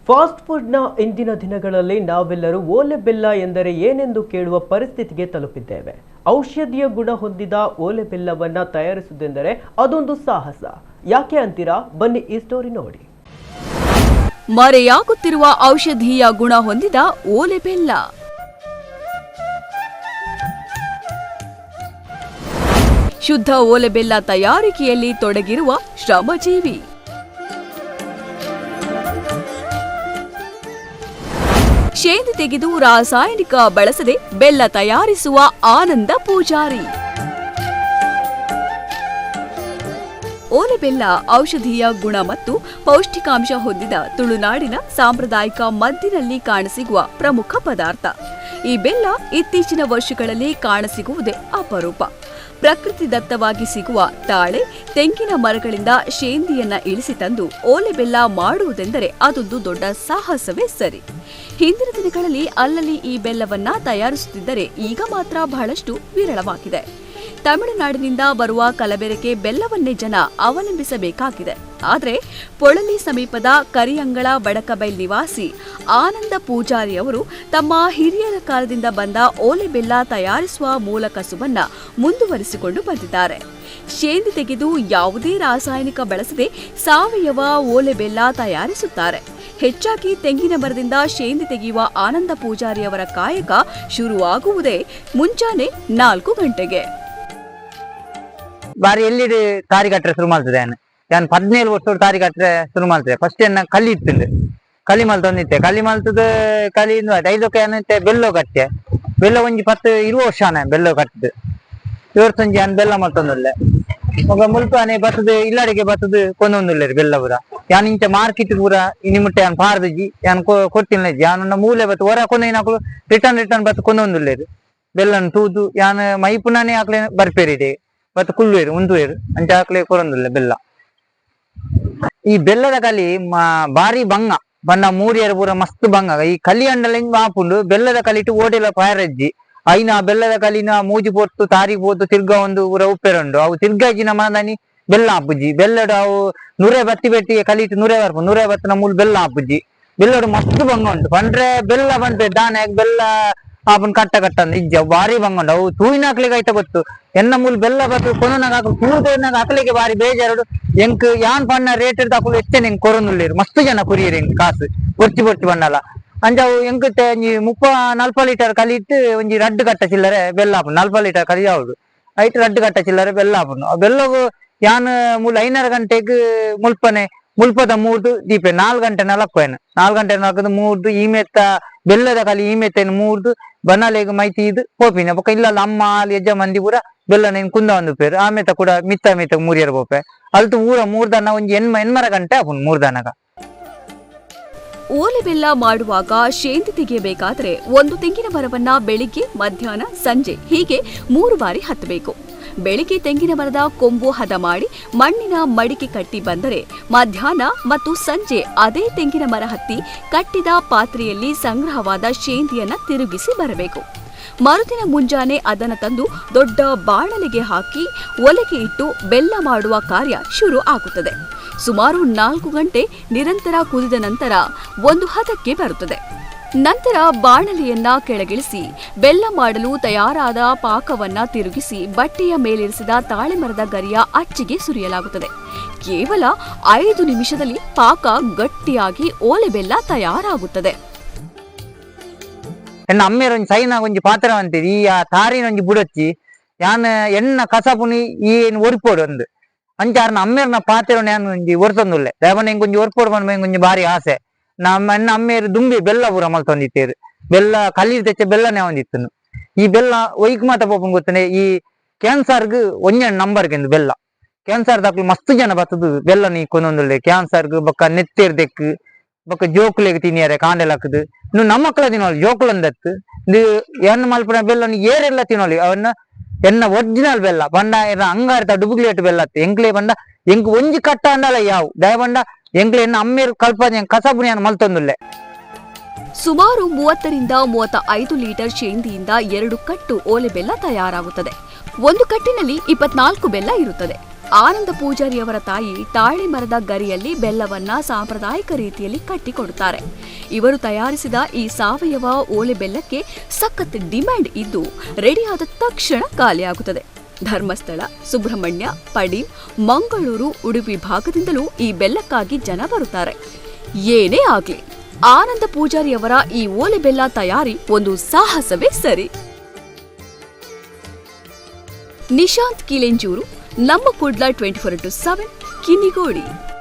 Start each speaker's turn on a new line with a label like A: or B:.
A: Fast ಫುಡ್ನ ಇಂದಿನ ದಿನಗಳಲ್ಲಿ ನಾವೆಲ್ಲರೂ ಓಲೆ ಬೆಲ್ಲ ಎಂದರೆ ಏನೆಂದು ಕೇಳುವ ಪರಿಸ್ಥಿತಿಗೆ ತಲುಪಿದ್ದೇವೆ. ಔಷಧೀಯ ಗುಣ ಹೊಂದಿದ ಓಲೆ ಬೆಲ್ಲವನ್ನು ತಯಾರಿಸುವುದೆಂದರೆ ಅದೊಂದು ಸಾಹಸ. ಯಾಕೆ ಅಂತೀರಾ? ಬನ್ನಿ ಈ ಸ್ಟೋರಿ ನೋಡಿ.
B: ಮರೆಯಾಗುತ್ತಿರುವ ಔಷಧೀಯ ಗುಣ ಹೊಂದಿದ ಓಲೆ ಬೆಲ್ಲ. ಶುದ್ಧ ಓಲೆ ಬೆಲ್ಲ ತಯಾರಿಕೆಯಲ್ಲಿ ತೊಡಗಿರುವ ಶ್ರಮಜೀವಿ. ಶೇಂದಿ ತೆಗೆದು ರಾಸಾಯನಿಕ ಬಳಸದೆ ಬೆಲ್ಲ ತಯಾರಿಸುವ ಆನಂದ ಪೂಜಾರಿ. ಓಲೆ ಬೆಲ್ಲ ಔಷಧೀಯ ಗುಣ ಮತ್ತು ಪೌಷ್ಟಿಕಾಂಶ ಹೊಂದಿದ ತುಳುನಾಡಿನ ಸಾಂಪ್ರದಾಯಿಕ ಮದ್ದಿನಲ್ಲಿ ಕಾಣಸಿಗುವ ಪ್ರಮುಖ ಪದಾರ್ಥ. ಈ ಬೆಲ್ಲ ಇತ್ತೀಚಿನ ವರ್ಷಗಳಲ್ಲಿ ಕಾಣಸಿಗುವುದೇ ಅಪರೂಪ. ಪ್ರಕೃತಿದತ್ತವಾಗಿ ಸಿಗುವ ತಾಳೆ, ತೆಂಗಿನ ಮರಗಳಿಂದ ಶೇಂದಿಯನ್ನ ಇಳಿಸಿ ತಂದು ಓಲೆ ಬೆಲ್ಲ ಮಾಡುವುದೆಂದರೆ ಅದೊಂದು ದೊಡ್ಡ ಸಾಹಸವೇ ಸರಿ. ಹಿಂದಿನ ದಿನಗಳಲ್ಲಿ ಅಲ್ಲಲ್ಲಿ ಈ ಬೆಲ್ಲವನ್ನ ತಯಾರಿಸುತ್ತಿದ್ದರೆ ಈಗ ಮಾತ್ರ ಬಹಳಷ್ಟು ವಿರಳವಾಗಿದೆ. ತಮಿಳುನಾಡಿನಿಂದ ಬರುವ ಕಲಬೆರಕೆ ಬೆಲ್ಲವನ್ನೇ ಜನ ಅವಲಂಬಿಸಬೇಕಾಗಿದೆ. ಆದರೆ ಪೊಳಲಿ ಸಮೀಪದ ಕರಿಯಂಗಳ ಬಡಕಬೈಲ್ ನಿವಾಸಿ ಆನಂದ ಪೂಜಾರಿ ಅವರು ತಮ್ಮ ಹಿರಿಯರ ಕಾಲದಿಂದ ಬಂದ ಓಲೆ ಬೆಲ್ಲ ತಯಾರಿಸುವ ಮೂಲ ಕಸುಬನ್ನ ಮುಂದುವರಿಸಿಕೊಂಡು ಬಂದಿದ್ದಾರೆ. ಶೇಂದಿ ತೆಗೆದು ಯಾವುದೇ ರಾಸಾಯನಿಕ ಬಳಸದೆ ಸಾವಯವ ಓಲೆ ಬೆಲ್ಲ ತಯಾರಿಸುತ್ತಾರೆ. ಹೆಚ್ಚಾಗಿ ತೆಂಗಿನ ಮರದಿಂದ ಶೇಂದಿ ತೆಗೆಯುವ ಆನಂದ ಪೂಜಾರಿ ಅವರ ಕಾಯಕ ಶುರುವಾಗುವುದೇ ಮುಂಜಾನೆ 4 ಗಂಟೆಗೆ.
C: ಬಾರಿ ಎಲ್ಲಿಡು ತಾರಿ ಕಟ್ಟರೆ ಶುರು ಮಾಡ್ತದೆ. ನಾನು 17 ವರ್ಷ ತಾರಿ ಕಟ್ಟರೆ ಶುರು ಮಾಡ್ತದೆ. ಫಸ್ಟ್ ಎನ್ನ ಕಲಿ ಇತ್ತು, ಕಲಿ ಮಲ್ತೊಂದಿತ್ತೆ. ಕಲಿ ಮಲ್ತದ ಕಲಿ ಐದಕ್ಕೆ ಏನಂತೆ ಬೆಲ್ಲ ಕಟ್ಟೆ. ಬೆಲ್ಲ ಒಂಜಿ 10-20 ವರ್ಷ ಬೆಲ್ಲ ಕಟ್ಟದು. ಇವತ್ತು ಯಾನ್ ಬೆಲ್ಲ ಮಲ್ತೊಂದುಲ್ಲೆ. ಮಗ ಮುಲ್ಪಾನೆ ಬತ್ತದ ಇಲ್ಲಡಿಗೆ ಬತ್ತದ ಕೊಂದೊಂದುಲ್ಲೇರು ಬೆಲ್ಲ ಪೂರ. ಯಾನ್ ಇಂಚ ಮಾರ್ಕೆಟ್ ಪೂರ ಇನಿ ಮುಟ್ಟೆ ಯಾನ್ ಪಾರ್ದಜಿ, ಯಾನ್ ಕೊಟ್ಟಿಲ್ಲ. ಯಾನ್ ಮೂಲೆ ಬತ್ತು ಹೊರ ಕೊಂದೈನಕುಲು ರಿಟರ್ನ್ ರಿಟರ್ನ್ ಬತ್ತು ಕೊಂದೊಂದುಲ್ಲೇರು ಬೆಲ್ಲನ್ ತೂದು. ಯಾನ್ ಮೈಪುನಾನೆ ಆಕ್ಲೆ ಬರ್ಪೇರಿದೆ ಬತ್ತು ಕುಳ್ಳುವೇರು ಉಂದುವೇರು ಅಂಚ ಆಕ್ಲೆ ಕೊರೊಂದುಲ್ಲೆ ಬೆಲ್ಲ. ಈ ಬೆಲ್ಲದ ಕಲಿ ಬಾರಿ ಬಂಗ ಬಣ್ಣ ಮೂರಿಯರು ಪೂರ ಮಸ್ತ್ ಬಂಗ. ಈ ಕಲಿ ಅಂಡಲ ಆಪುಂಡು ಬೆಲ್ಲದ ಕಲಿಟ್ಟು ಓಡೆಲ ಪಾರಜ್ಜಿ. ಐನ ಬೆಲ್ಲದ ಕಲಿನ ಮೂಜಿ ಪೊತ್ತು ತಾರಿ ಪೋತು ತಿರ್ಗ ಒಂದು ಪೂರ ಉಪ್ಪೆರುಂಡು. ಅವು ತಿರ್ಗಾಜಿ ನಮ್ಮ ಮನದಾನಿ ಬೆಲ್ಲ ಆಪುಜಿ. ಬೆಲ್ಲಡು ಅವು ನುರೆ ಬತ್ತಿ ಬೆಟ್ಟಿ ಕಲಿಟ್ಟು ನುರೆ ಬರ್ಪು, ನುರೆ ಬತ್ತಿನ ಮೂಲು ಬೆಲ್ಲ ಆಪುಜಿ. ಬೆಲ್ಲಡು ಮಸ್ತ್ ಬಂಗ ಉಂಟು. ಪಂಡ್ರೆ ಬೆಲ್ಲ ಬಂದ್ರೆ ದಾನೆ ಬೆಲ್ಲ ಆಪನ್ ಕಟ್ಟ ಕಟ್ಟ ಇಜ್ಜ ಬಾರಿ ಬಂಗ ಉಂಟು. ಅವು ತೂಯಿನಾಕ್ಲಿಗೆ ಆಯ್ತ ಗೊತ್ತು. ಎನ್ನ ಮೂಲು ಬೆಲ್ಲ ಬತ್ತು ಕೊನನಾಗ ಹಾಕು ತೂದನಾಗ ಹಾಕ್ಲಿಕ್ಕೆ ಬಾರಿ ಬೇಜಾರು. ಎಂಕ್ ಯಾನ್ ಪಣ್ಣ ರೇಟ್ ಇರ್ದ ಹಾಕುಲು ಹೆಚ್ಚೆ ಎಂಕ್ ಕೊರೊಂದುಲ್ಲೇರು. ಮಸ್ತ್ ಜನ ಕುರಿಯರು ಎಂಕ್ ಕಾಸು ಬೊರ್ಚಿ ಬೊರ್ಚಿ ಬಣ್ಣಲ. ಅಂಚ ಅವು ಎಂಕುತ್ತೆ ಒಂಜಿ 30-40 ಲೀಟರ್ ಕಲಿಟ್ಟು ಒಂಜಿ ರಡ್ಡು ಕಟ್ಟ ಚಿಲ್ಲರೆ ಬೆಲ್ಲ ಆಪುಂಡು. 40 ಲೀಟರ್ ಕಲಿ ಆವುಡು ಐಟ್ ರಡ್ಡು ಕಟ್ಟ ಚಿಲ್ಲರೆ ಬೆಲ್ಲ ಆಪುಂಡು. ಆ ಬೆಲ್ಲಗು ಯಾನ್ ಮೂಲು 5:30 ಗಂಟೆಗ್ ಮುಲ್ಪನೆ ಮುಲ್ಪದ ಮೂರ್ದು ದೀಪೆ 4 ಗಂಟೆ ನಲಕ್ವೇನು. 4 ಗಂಟೆ ನಲಕದ ಮೂರ್ದು ಈಮೆತ್ತ ಬೆಲ್ಲದ ಕಲಿ ಈಮೆತ್ತೇನು ಮೂರ್ದು ಬನಾಲೆಗ್ ಮೈತಿ ಇದು ಪೋಪಿನ ಬೊಕ್ಕ ಇಲ್ಲ ಅಮ್ಮ ಅಲ್ಲಿ ಯಜ್ಜ ಮಂದಿ ಪೂರ ಬೆಲ್ಲ ನೇನ್ ಕುಂದ ಒಂದು ಪೇರು ಆಮೇತ ಕೂಡ ಮಿತ್ತ ಮಿತ್ತ ಮೂರಿಯರ್ ಪೋಪೆ ಅಲ್ತು ಊರ ಮೂರ್ದನ ಒಂಜಿ ಎನ್ಮರ ಗಂಟೆ ಆಪುಂಡು ಮೂರ್ದನಗ.
B: ಓಲೆ ಬೆಲ್ಲ ಮಾಡುವಾಗ ಶೇಂದಿ ತೆಗೆಯಬೇಕಾದರೆ ಒಂದು ತೆಂಗಿನ ಮರವನ್ನ ಬೆಳಿಗ್ಗೆ, ಮಧ್ಯಾಹ್ನ, ಸಂಜೆ ಹೀಗೆ 3 ಬಾರಿ ಹತ್ತಬೇಕು. ಬೆಳಿಗ್ಗೆ ತೆಂಗಿನ ಮರದ ಕೊಂಬು ಹದ ಮಾಡಿ ಮಣ್ಣಿನ ಮಡಿಕೆ ಕಟ್ಟಿ ಬಂದರೆ ಮಧ್ಯಾಹ್ನ ಮತ್ತು ಸಂಜೆ ಅದೇ ತೆಂಗಿನ ಮರ ಹತ್ತಿ ಕಟ್ಟಿದ ಪಾತ್ರೆಯಲ್ಲಿ ಸಂಗ್ರಹವಾದ ಶೇಂದಿಯನ್ನ ತಿರುಗಿಸಿ ಬರಬೇಕು. ಮರುದಿನ ಮುಂಜಾನೆ ಅದನ್ನು ತಂದು ದೊಡ್ಡ ಬಾಣಲೆಗೆ ಹಾಕಿ ಒಲೆಗೆ ಇಟ್ಟು ಬೆಲ್ಲ ಮಾಡುವ ಕಾರ್ಯ ಶುರು ಆಗುತ್ತದೆ. ಸುಮಾರು 4 ಗಂಟೆ ನಿರಂತರ ಕುದಿದ ನಂತರ ಒಂದು ಹದಕ್ಕೆ ಬರುತ್ತದೆ. ನಂತರ ಬಾಣಲೆಯನ್ನ ಕೆಳಗಿಳಿಸಿ ಬೆಲ್ಲ ಮಾಡಲು ತಯಾರಾದ ಪಾಕವನ್ನ ತಿರುಗಿಸಿ ಬಟ್ಟೆಯ ಮೇಲಿರಿಸಿದ ತಾಳೆಮರದ ಗರಿಯ ಅಚ್ಚಿಗೆ ಸುರಿಯಲಾಗುತ್ತದೆ. ಕೇವಲ 5 ನಿಮಿಷದಲ್ಲಿ ಪಾಕ ಗಟ್ಟಿಯಾಗಿ ಓಲೆ ಬೆಲ್ಲ ತಯಾರಾಗುತ್ತದೆ.
C: ಎನ್ನ ಅಮ್ಮೇರ ಒಂಜಿ ಸೈನಾಗ ಒಂಜಿ ಪಾತ್ರ ಅಂತೀರಿ. ಈ ಆ ತಾರಿನ ಒಂಜಿ ಬುಡಚ್ಚಿ ಯಾನ್ ಎಣ್ಣ ಕಸಪುನಿ ಈ ಒರ್ಪೋಡು ಒಂದು ಅಂಚ ಆರ್ನ ಅಮ್ಮೇರ್ನ ಪಾತ್ರ ಯಾನ್ ಒಂಜಿ ಒರ್ತೊಂದುಲ್ಲೆ. ದೇವನ ಎಂಕ್ ಒಂಜಿ ಒರ್ಪೋಡು ಪಂಡ ಎಂಕ್ ಒಂಜಿ ಬಾರಿ ಆಸೆ. ನಮ್ಮ ಎನ್ನ ಅಮ್ಮೇರು ದುಂಬಿ ಬೆಲ್ಲ ಪೂರ ಮಲ್ತೊಂದಿತ್ತೇರು. ಬೆಲ್ಲ ಕಲೀರ್ ತೆಚ್ಚ ಬೆಲ್ಲನೇ ಒಂದಿತ್ತನು. ಈ ಬೆಲ್ಲ ಒಯ್ಕ್ ಮಾತ ಪೋಪುಂಡು ಗೊತ್ತನೆ. ಈ ಕ್ಯಾನ್ಸರ್ಗ್ ಒಂಜೆ ನಂಬರ್ಗೆ ಬೆಲ್ಲ. ಕ್ಯಾನ್ಸರ್ ದಾಕ್ಲು ಮಸ್ತ್ ಜನ ಬತ್ತದು ಬೆಲ್ಲ ನೀ ಕೊನೊಂದುಲ್ಲೆ. ಕ್ಯಾನ್ಸರ್ಗ್ ಬೊಕ್ಕ ನೆತ್ತೇರ್ ದೆಕ್ ಬೊಕ್ಕ ಜೋಕುಲೆಗ್ ತಿನಿಯರೆ ಕಾಂಡೆಲ್ ಹಾಕುದು. ಇನ್ನು ನಮ್ಮ ಮಕ್ಕಳ ತಿನ್ನೋಲಿ ಜೋಕುಲಂದತ್ತು ಇದು ಎನ್ನ ಮಲ್ಪುನ ಬೆಲ್ಲ ಏರೆಲ್ಲ ತಿನ್ನೋಲಿ. ಅವನ್ನ ಎನ್ನ ಒರಿಜಿನಲ್ ಬೆಲ್ಲ ಪಂಡ ಎನ್ನ ಅಂಗಾರಿತ ಡುಬುಗ್ಲೇಟ್ ಬೆಲ್ಲ ಅತ್ತು. ಎಂಕ್ಲೆ ಪಂಡ ಎಂಕ್ ಒಂಜಿ ಕಟ್ಟ ಅಂಡಲ ಯಾವು ದಯಪಂಡ ಎಂಕ್ಲೆ ಎನ್ನ ಅಮ್ಮೇರು ಕಲ್ಪನೆ ಕಸಬುನಿ ಮಲ್ತೊಂದುಲ್ಲೆ.
B: ಸುಮಾರು 30 ರಿಂದ 35 ಲೀಟರ್ ಶೇಂದಿಯಿಂದ 2 ಕಟ್ಟು ಓಲೆ ಬೆಲ್ಲ ತಯಾರಾಗುತ್ತದೆ. ಒಂದು ಕಟ್ಟಿನಲ್ಲಿ 24 ಬೆಲ್ಲ ಇರುತ್ತದೆ. ಆನಂದ ಪೂಜಾರಿಯವರ ತಾಯಿ ತಾಳೆ ಮರದ ಗರಿಯಲ್ಲಿ ಬೆಲ್ಲವನ್ನ ಸಾಂಪ್ರದಾಯಿಕ ರೀತಿಯಲ್ಲಿ ಕಟ್ಟಿಕೊಡುತ್ತಾರೆ. ಇವರು ತಯಾರಿಸಿದ ಈ ಸಾವಯವ ಓಲೆ ಬೆಲ್ಲಕ್ಕೆ ಸಖತ್ ಡಿಮ್ಯಾಂಡ್ ಇದ್ದು, ರೆಡಿಯಾದ ತಕ್ಷಣ ಖಾಲಿಯಾಗುತ್ತದೆ. ಧರ್ಮಸ್ಥಳ, ಸುಬ್ರಹ್ಮಣ್ಯ, ಪಡೀಲ್, ಮಂಗಳೂರು, ಉಡುಪಿ ಭಾಗದಿಂದಲೂ ಈ ಬೆಲ್ಲಕ್ಕಾಗಿ ಜನ ಬರುತ್ತಾರೆ. ಏನೇ ಆಗ್ಲಿ, ಆನಂದ ಪೂಜಾರಿಯವರ ಈ ಓಲೆ ಬೆಲ್ಲ ತಯಾರಿ ಒಂದು ಸಾಹಸವೇ ಸರಿ. ನಿಶಾಂತ್ ಕೀಲೆಂಜೂರು, ನಮ್ಮ ಕುಡ್ಲ, 24x7, Kinnigoli.